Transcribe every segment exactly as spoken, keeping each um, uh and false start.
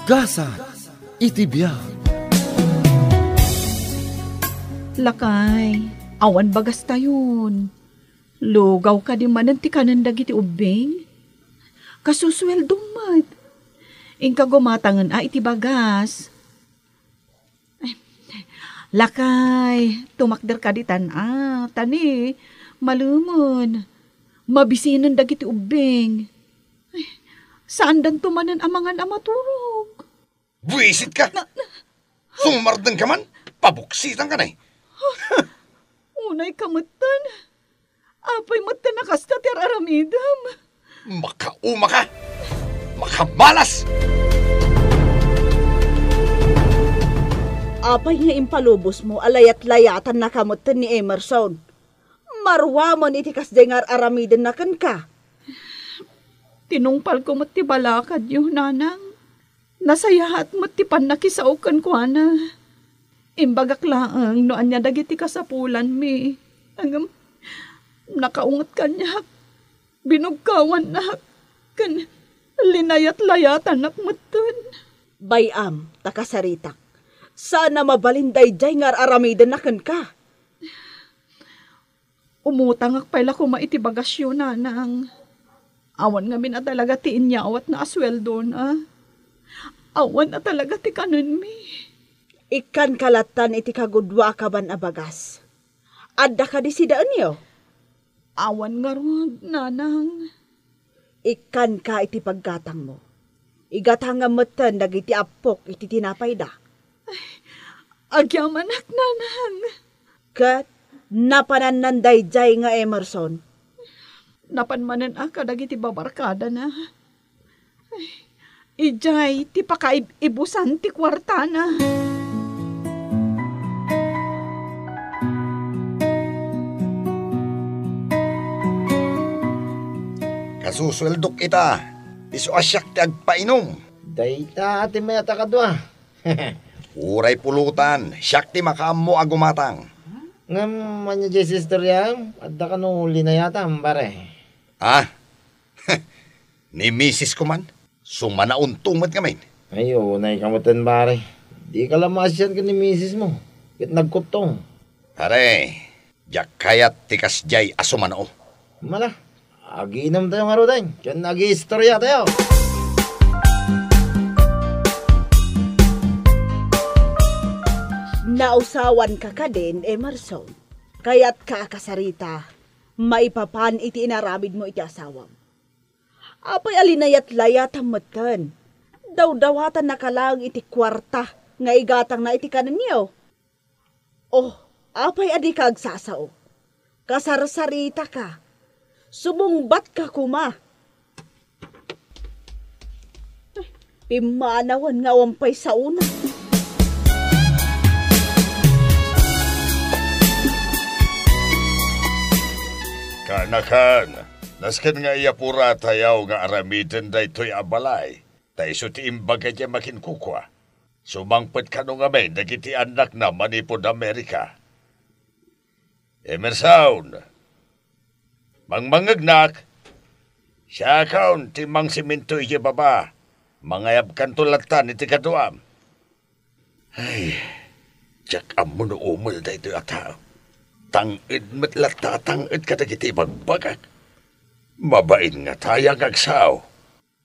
Gasat iti biag. Lakay, awan bagastayon. Lugaw kadi manen ti kanen dagiti ubbing? Kasusueldom met. Inka gumatangen a iti bagas. Lakay, tumakder kadi tan-a, tani, malumen. Mabisinen dagiti ubbing. Ay, saandanto manen a mangan a maturog. Buisit ka! Na, na, Sumardeng ka man? Pabuksitan ka na eh. Unay ka metten. Apay metten a kasta ti ar-aramidem? Makauma ka! Makamalas! Apay nga impalubosmo a layat-layatannaka metten ni Emerson? Maruamen iti kasdiay nga ar-aramidenna kenka. Tinungpalko met ti balakadyo, nanang. Nasayaat met ti pannakisao kenkuana. Imbagak laeng no ania dagiti kasapulanmi. Ngem, nakaunget kaniak, binugkawannak, ken linayat-layatannak metten. Bay-am ta kasaritak, saan a mabalin daydiay nga ar-aramidenna kenka. Umutangak pay la koma iti bagasyo, nanang. Awan ngamin a talaga ti inyawatna a sueldona. Awan a talaga ti kanenmi. Ikkanka lattan iti kagudua a kaban a bagas. Adda kadi sidaenyo? Awan ngarud, nanang. Ikkanka iti paggatangmo. Igatangam metten dagiti appok iti tinapayda. Agyamanak, nanang. Ket napanannan daydiay nga Emerson? Napan manen a kadagiti babarkadana. Ay, idiay ti pakaib-ibusan ti kuartana. Kasusueldok ita, isu a siak ti agpainum. Dayta ti mayat a kadua. Uray pulutan, siak ti makaammo a gumatang. Ngem ania diay istoriam? Adda kano linayatam, pare? Ah? Ni misis ko man, sumanaonto met ngamin. Ay, unay ka metten, pare. Dika la maasian ken ni misismo, ket nagkuttong. Pare, diak kayat ti kasdiay a sumanao. Mala, agiinomtayo ngaruden, ken agiistoriatayo. Nausawanka kadin, Emerson? Kayatka a kasarita maipapan iti inaramidmo iti asawam? Apay a linayat-layatam metten? Dawdawatannaka laeng iti kuarta nga igatangna iti kanenyo. Oh, apay a dika agsasao? Kasarsaritaka. Sumungbatka koma. Pimmanawen nga awan pay saona. Kaanakan, nasken nga iyapuratayo nga aramiden daytoy a balay, ta isu ti imbaga diay makinkukua. Sumangpet kano ngamin dagiti annakna manipud Amerika. Emerson, mangmangngegnak. Siakon ti mangsemento idiay baba. Mangayabkanto lattan iti kaduam. Ay, diak ammo no umel daytoy a tao. Tang-ed met latta a tang-ed kadagiti ibagbagak. Mabain ngata a agsao.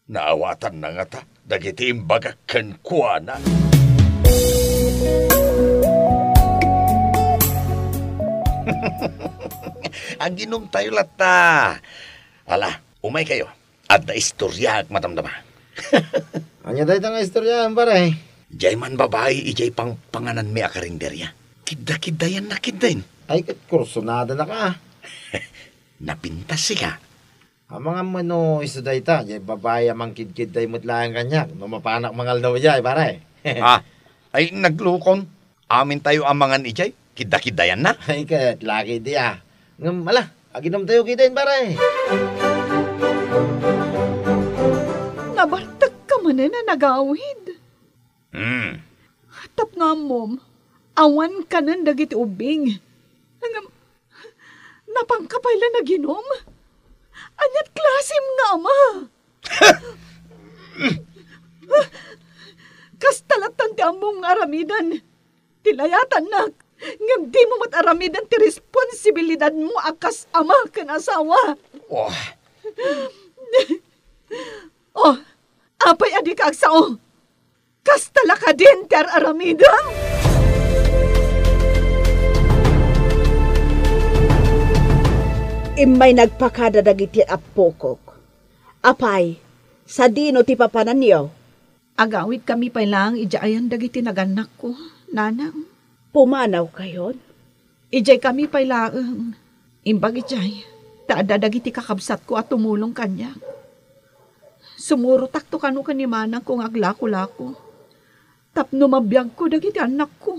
Naawatanna ngata dagiti imbagak kenkuana. Aginumtayo latta. Ala, umaykayo. Adda istoriaak madamdama. Ania dayta nga istoriaem, pare? Diay man babai idiay pangpangananmi a karinderya. Kidda-kiddayannak ketdin. Ay, ket kursonadanaka, a. Napintas sika. Amangan met no isu dayta, diay babai a mangkidkidday met laeng kaniak no mapanak mangaldaw idiay, pare. Ah, ay, naglukon. Amintayo a mangan idiay, kidda-kiddayanna. Ay, ket laki idi, a. Ngem, ala, aginumtayo ketdin, pare. Nabartekka manen a nagawid. Hmm. Tapno ammom, awan kanen dagiti ubbing. Ngem, napanka pay la naginum? Aniat klasem nga ama? Aramiden ti layatannak, ngem dimo met aramiden ti responsibilidadmo a kas ama ken asawa. Oh. Oh, apay a dika agsao? Kasta la kadin ti ar-aramidem? Immay nagpakada dagiti appokok. Apay, sadino ti papananyo? Agawidkami pay laeng idiay ayan dagiti nagannakko, nanang. Pumanawkayon? Idiaykami pay laeng. Imbag idiay, ta adda dagiti kakabsatko a tumulong kaniak. Sumurotakto kano ken ni manangko nga aglakolako tapno mabiagko dagiti annakko.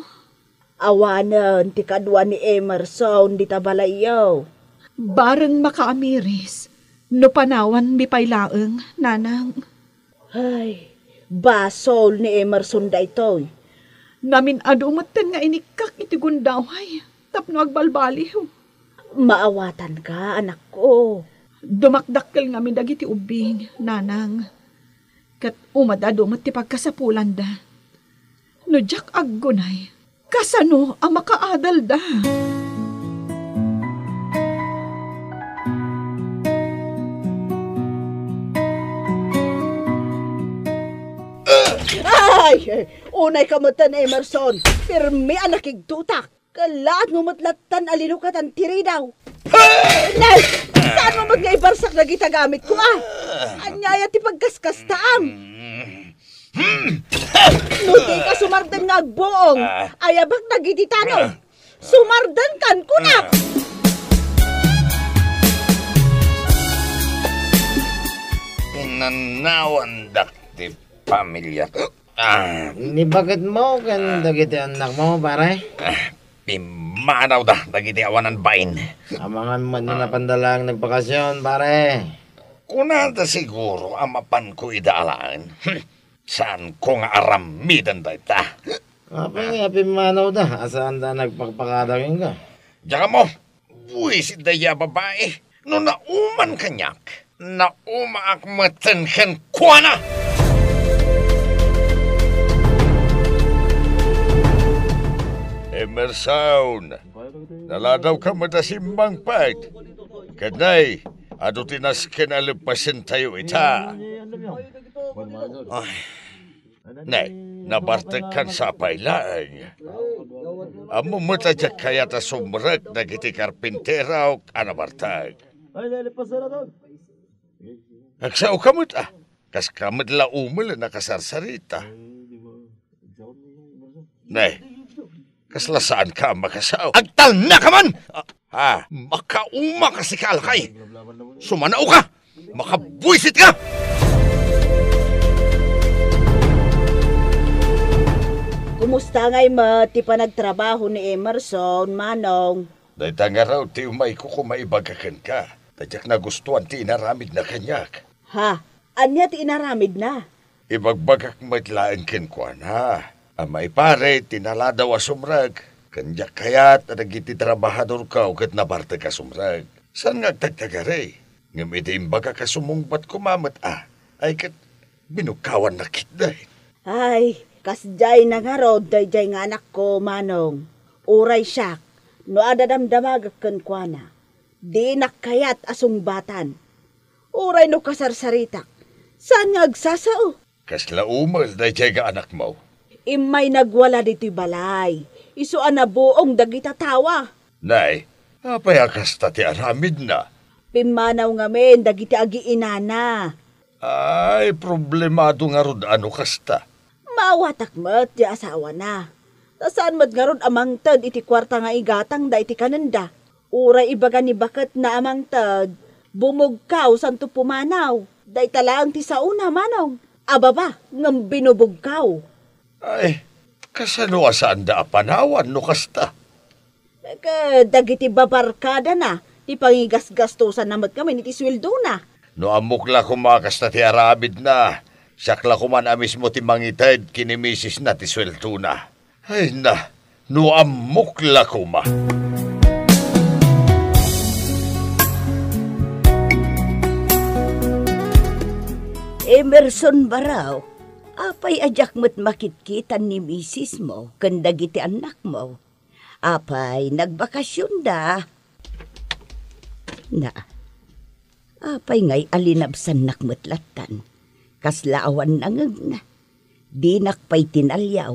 Awanen ti kadua ni Emerson dita balayyo. Bareng makaamiris no panawanmi pay laeng, nanang. Ay, basol ni Emerson daytoy. Namin-adu metten nga inikkak iti gundaway tapno agbalbaliw. Maawatanka, anakko. Dumakdakkel ngamin dagiti ubbing, nanang. Ket umad-adu met ti pagkasapulanda. No diak aggunay, kasano a makaadalda? Ay! Unay ka metten, Emerson. Pirmi a nakigtutak. Kalaat mo met lattan a linukatan ti ridaw. Nay! Saan mo met nga ibarsak dagita gamitko, a? Ania aya ti pagkaskastaam? No dika sumardeng nga agbuong, ayabak dagiti tanong. Sumardengkan, kunak! Pinanawandak ti pamilya. Ah. Ni baketmo ken dagiti annakmo, pare? Ah, pimmanawda dagiti awanan bain. Amangan met no napanda laeng nagbakasyon, pare. Kunada siguro a mapanko ida alaen. Hmm. Saanko nga aramiden dayta. Apay nga pimmanawda a saanda nagpakpakada kenka? Diak ammo. Buisit daydiay a babai. No nauman kaniak, naumaak metten kenkuana. Emerson, naladawka met a simmangpet. Ket nay, adu ti nasken a leppasentayo ita. Ay. Nay, nabartekkan sapay laeng. Ammom met a diak kayat a sumrek dagiti karpintero a nabartek. Agsaoka met, a. Kaska met la umel a nakasarsarita. Nay, kasla saanka a makasao? Agtalnaka man! Ha? Makauma ka, sika a lakay! Sumanaoka! Makabuisit ka! Kumusta ngay met ti panagtrabaho ni Emerson, Manong? Dayta ngarud ti umayko koma ibaga kenka. Ta diak nagustuan ti inaramidna kaniak. Ha? Ania ti inaramidna? Ibagbagak met laeng kenkuana a maiparit ti naladaw a sumrek, ken diak kayat a dagiti trabahadorko ket nabartek a sumrek. Saan nga agtagtagari? Ngem idi imbagak a sumungbat koma met a, ay ket binugkawannak ketdi. Ay, kasdiay na ngarud daydiay nga anakko, Manong. Uray siak, no adda damdamagek kenkuana, dinak kayat a sungbatan. Uray no kasarsaritak, saan nga agsasao? Kasla umel daydiay nga anakmo? Immay nagwala ditoy balay, isu a nabuong dagita tawa. Nay, apay a kasta ti aramidna? Pimmanaw ngamin dagiti agiinana. Ay, problemado ngarud a no kasta. Maawatak met ti asawana. Ta saan met ngarud a mangted iti kuarta nga igatangda iti kanenda. Uray ibaga ni baketna a mangted, bumugkaw santo pumanaw. Dayta laeng ti saona, Manong. Ababa, ngem binubugkaw. Ay, kasano a saanda a panawan no kasta? Ket dagiti babarkadana, ti pangigasgastosanna met ngamin iti sueldona. No ammok la koma kasta ti aramidna, siak la koman a mismo ti mangited ken ni misisna ti sueldona. Ay na, no ammok la koma. Emerson Barao, Apay a diak met makitkitan ni misismo ken dagiti annakmo? Apay, nagbakasionda? Na, apay ngay a linabsannak met lattan? Kasla awan nangegna. Dinak pay tinaliaw.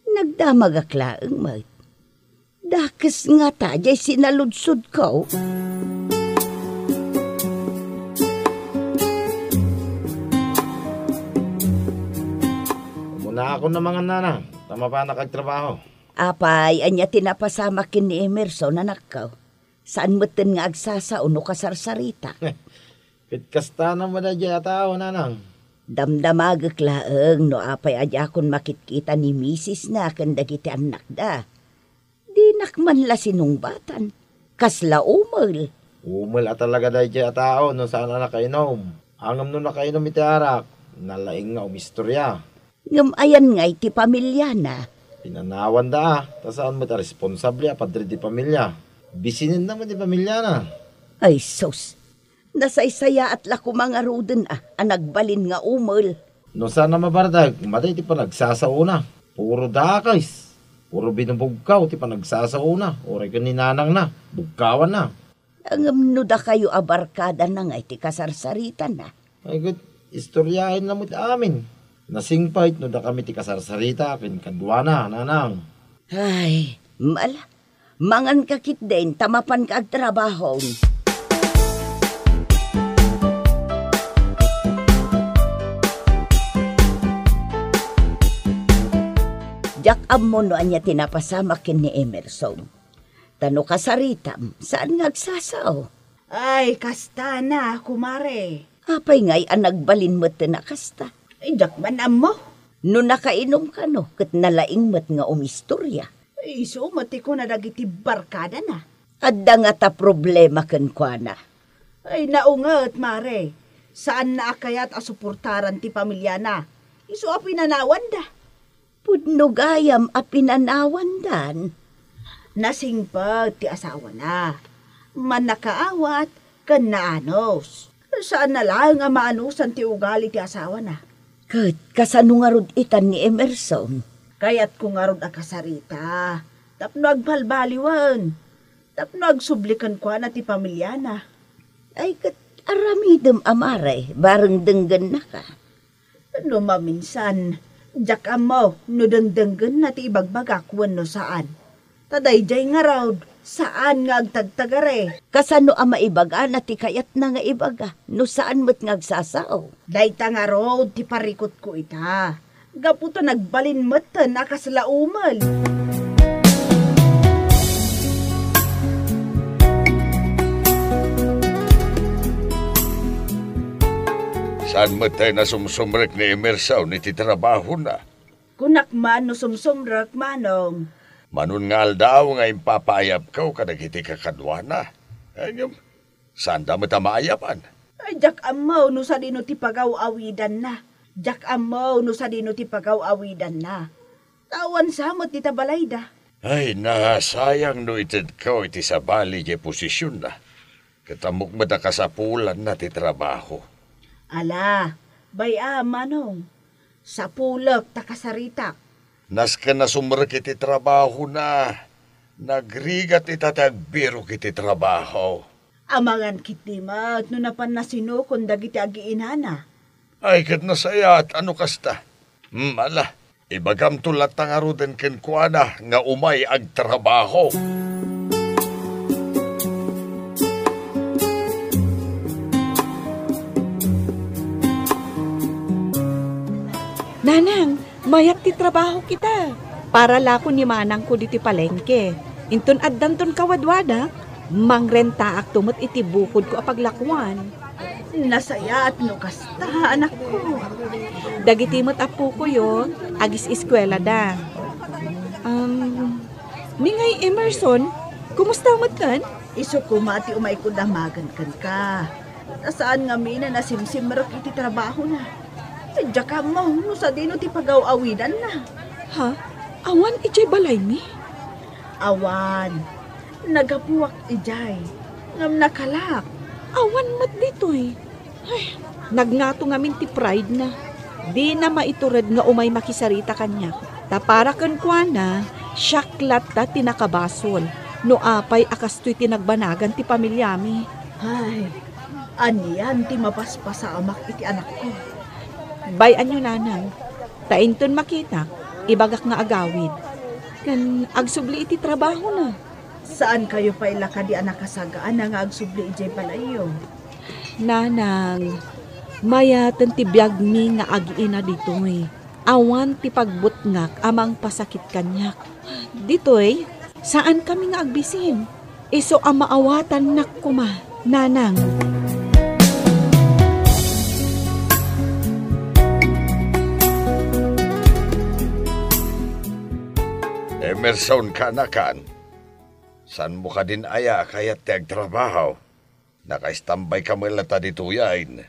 Nagdamagak laeng met. Dakes ngata diay sinaludsodko. Umuna akon a mangan, nanang, ta mapanak agtrabaho. Apay, ania ti napasamak ken ni Emerson, anakko? Saan metten nga agsasao no kasarsarita? Ket kasta met daydiay a tao, nanang. Damdamagek laeng no apay a diakon makitkita ni misisna ken dagiti annakda. Dinak man la sinungbatan. Kasla umel. Umel a talaga daydiay a tao no saan a nakainom. Ngem no nakainom iti arak, nalaing nga umistorya. Ngem ayan ngay ti pamiliana? Pinanawanda a, ta saan met a responsable a padre ti pamilia. Bisinenna met ti pamiliana. Ay sus, nasaysayaat la koma ngaruden a, a nagbalin nga umel. No saan a mabardeg, madi ti panagsasaona. Puro dakes, puro binubugkaw ti panagsasaona, uray ken ni nanangna, bugkawanna. Ngem no dakayo a barkadana ngay ti kasarsaritana? Ay, ket istoryaenna met amin. Nasingpet no dakami ti kasarsarita ken kaduana, nanang. Ay, mala. Manganka ketdin ta mapanka agtrabahon. Diak ammo no ania ti napasamak ken ni Emerson. Ta no kasaritam, saan nga agsasao? Ay, kastana, kumare. Apay ngay a nagbalin metten a kasta? Ay, diak man ammo. No nakainom kano, ket nalaing met nga umistorya. Ay, isu met ti kuna dagiti barkadana. Adda ngata problema kenkuana? Ay, naunget, mare. Saanna a kayat a suportaran ti pamiliana. Isu a pinanawanda. Pudno gayam a pinanawandan. Nasingpet ti asawana. Mannakaawat ken naanus. Saanna laeng a maanusan ti ugali ti asawana. Ket kasano ngarud itan ni Emerson? Kayatko ngarud a kasarita tapno agbalbaliwen, tapno agsubli kenkuana ti pamiliana. Ay, ket aramidem a mare, bareng denggennaka. No maminsan, diak ammo no dengdenggenna ti ibagbagak wenno saan. Ta daydiay ngarud, saan nga agtagtagare. Kasano a maibagana ti kayatna nga ibaga no saan met nga agsasao? Dayta ngarud ti parikutko ita. Gapu ta nagbalin metten a kasla umel. Saan met tay nasumsumrek ni Emerson iti trabahona? Kunak man no sumsumrek, Manong. Manon nga aldaw nga impapaayabko kadagiti kakaduana. Ngem, saanda met a maayaban. Ay, diak ammo no sadino ti pagaw-awidanna. Diak ammo no sadino ti pagaw-awidanna. Ta awan sa met dita balayda. Ay, nasayang no itedko iti sabali diay posisionna. Ket ammok met a kasapulanna ti trabaho. Ala, bay-am, Manong. Sapulek ta kasaritak. Nasken a sumrek iti trabahona. Nagrigat ita ti agbirok iti trabaho. Amangan ketdi met no napan nasinukon dagiti agiinana. Ay, ket nasayaat a no kasta. Hmm, ala, ibagamto latta ngaruden kenkuana nga umay agtrabaho. Nanang, mayat ti trabaho kita. Para la ko ni manangko ditoy palengke. Inton addanton kawadwadak, mangrentaakto met iti bukodko a paglakuan. Nasayaat no kasta, anakko. Dagiti met appokoyo, agis-eskuelada. Um, ni ngay Emerson, kumusta met ken? Isu koma ti umayko damagen kenka. Ta saan ngamin a nasimsimrek iti trabahona. Diak ammo no sadino ti pagaw-awidanna. Ha? Awan idiay balaymi? Awan. Naggapuak idiay. Ngem nakalak. Awan met ditoy. Ay, nagngato ngamin ti pride na. Dina maitured nga umay makisarita kaniak. Ta para kenkuana, siak latta ti nakabasol. No apay a kastoy ti nagbanagan ti pamiliami. Ay, anian ti mapaspasamak iti anakko. Bay-anyo, nanang. Ta inton makitak, ibagak nga agawid. Ken agsubli iti trabahona. Saankayo pay la kadi a nakasagaan nga agsubli idiay balayyo? Nanang, mayaten ti biagmi nga ag-ina ditoy. Awan ti pagbutngak a mangpasakit kaniak. Ditoy, saankami nga agbisin. Isu a maawatannak koma, nanang. Emerson, kaanakan. Saanmo kadin aya a kayat ti agtrabaho? Nakaistambayka met latta ditoyen.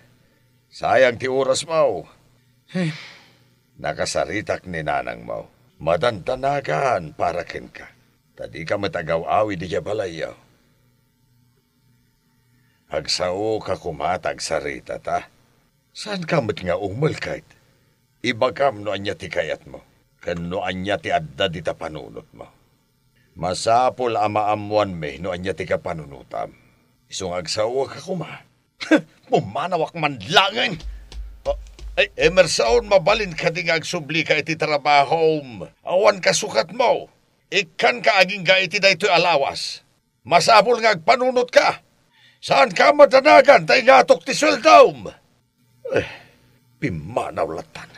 Sayang ti orasmo. Nakasaritak ni nanangmo. Madandanagan para kenka. Ta dika met agaw-awid idiay balayyo. Agsaoka koma ta agsaritata. Saanka met nga umel ket ibagam no ania ti kayatmo, ken no ania ti adda dita panunotmo. Masapul a maammoanmi no ania ti kapanunotam. Isu nga agsaoka koma. Pumanawak man laeng! Ah, ay, Emerson, mabalin kadi nga agsublika iti trabahom? Awan kasukatmo. Ikkanka agingga iti daytoy a lawas. Masapul nga agpanunotka. Saanka a madanagan ta ingatok ti sueldom. Eh, pimmanaw lattan.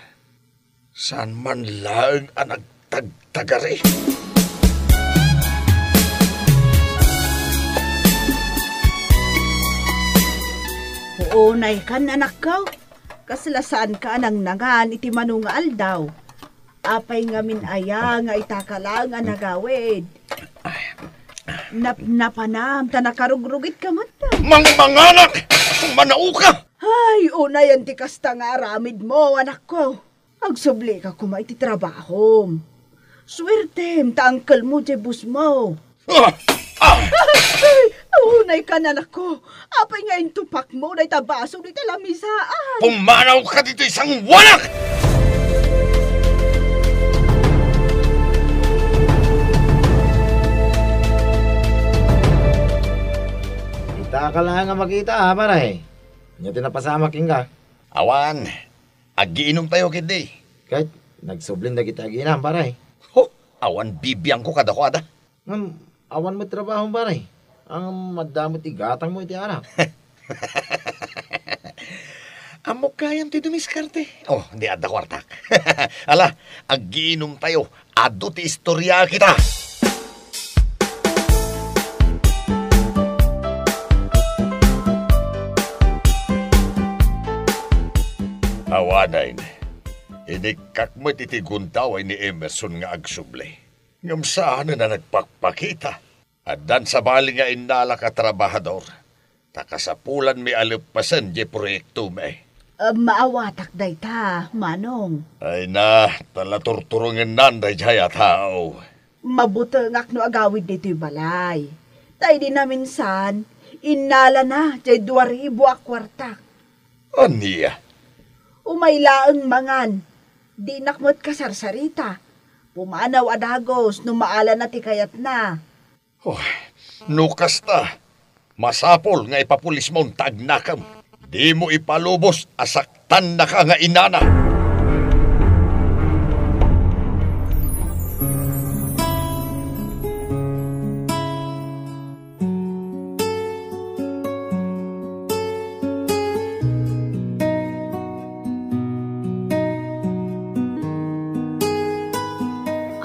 Saan man laeng a nagtagtagari. Unaykan, anakko. Kasla saanka a nangnangan iti mano nga aldaw. Apay ngamin aya nga itaka laeng a nagawid? Napnapanam ta nakarugrugitka met. Mangmanganak! Manauka! Ay, unayen ti kasta nga aramidmo, anakko. Agsublika koma iti trabahom. Suertem ta angkelmo diay bossmo. Ah! Ah! Ay, unaykan, anakko. Apay nga intupakmo dayta basol iti lamisaan? Pumanawka ditoy sanguanak! Itaka laeng a makita, a, pare. Ania ti napasamak kenka? Awan. Aggiinumtayo ketdi. Ket nagsublin dagiti agiinam, pare. Ho, awan bibiangko kadakuada. Ngem awan met trabahom, pare. Ngem adda met igatangmo iti arak. Ammok gayam ti dumiskarte. Oh, di adda kuartak. Ala, aggiinumtayo. Adu ti istorya kita. Awanen, inikkak met iti gundaway ni Emerson nga agsubli. Ngem saanen a nagpakpakita. Addan sabali nga innalak a trabahador. Ta kasapulanmi a leppasen diay proyektomi. Em, maawatak dayta, Manong. Ay na, ta la turturongennan daydiay a tao. Mabutengak no agawid ditoy balay. Ta idi naminsan, innalana diay dua ribu a kuartak. Ania? Umay laeng mangan. Dinak met kasarsarita. Pumanaw a dagus no maalana ti kayatna. Oh, no kasta, masapul nga ipapulismon ta agnakem. Dimo ipalubos a saktannaka nga inana.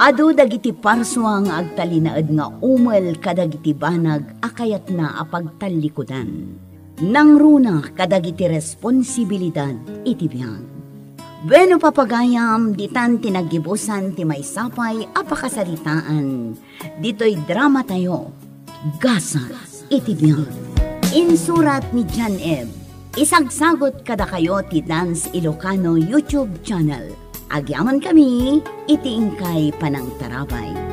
Adu dagiti parsua nga agtalinaed nga umel kadagiti banag a kayatna a pagtallikudan. Nangruna kadagiti responsibilidad iti biag. Bueno, papagayam, ditan ti naggibusan ti maysa pay a pakasaritaan ditoy dramatayo, Gasat iti Biag. Insurat ni John Eb. Isagsagut kadakayo ti Dance Ilocano YouTube channel. Agyamankami iti inkay panangtarabay.